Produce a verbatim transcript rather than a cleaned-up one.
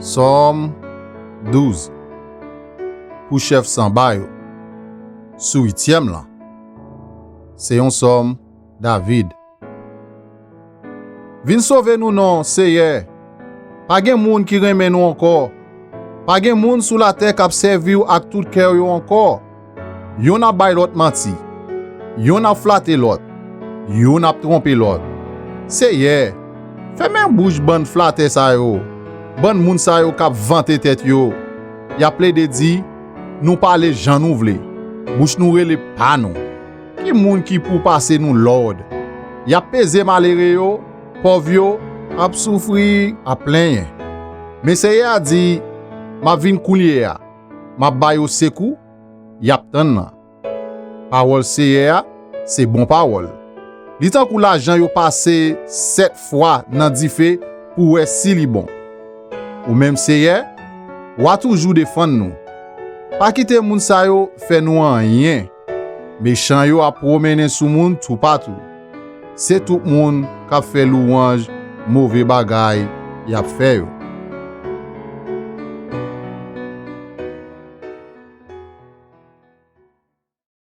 Sòm douz. Pou chèf sanba yo. Sou uityèm lan. Se yon sòm David. Vin sove nou non, Seyè. Pa gen moun ki renmen nou ankò. Pa gen moun sou latè k ap sèvi w ak tout kè yo ankò. Yonn ap bay lòt manti. Yonn ap flate lòt. Yonn ap twonpe lòt. Seyè, fèmen bouch bann flatè sa yo, bann moun sa yo k ap vante tèt yo. Y ap plede di, "Nou pale jan nou vle. Bouch nou rele pa nou. Ki moun ki pou pase nou lòd?" Y ap peze malere yo, pòv yo ap soufri, ap plenyen. Men Seyè a di, "M ap vin kounye a. M ap ba yo sekou, y ap tann nan." Pawòl Seyè a se bon pawòl. Li tankou lajan yo pase sèt fwa nan dife pou wè si li bon. Ou menm Seyè, w a toujou defann nou. Pa kite moun sa yo fè nou anyen. Mechan yo ap pwomennen sou moun toupatou. Se tout moun k ap fè louwanj move bagay y ap fè yo.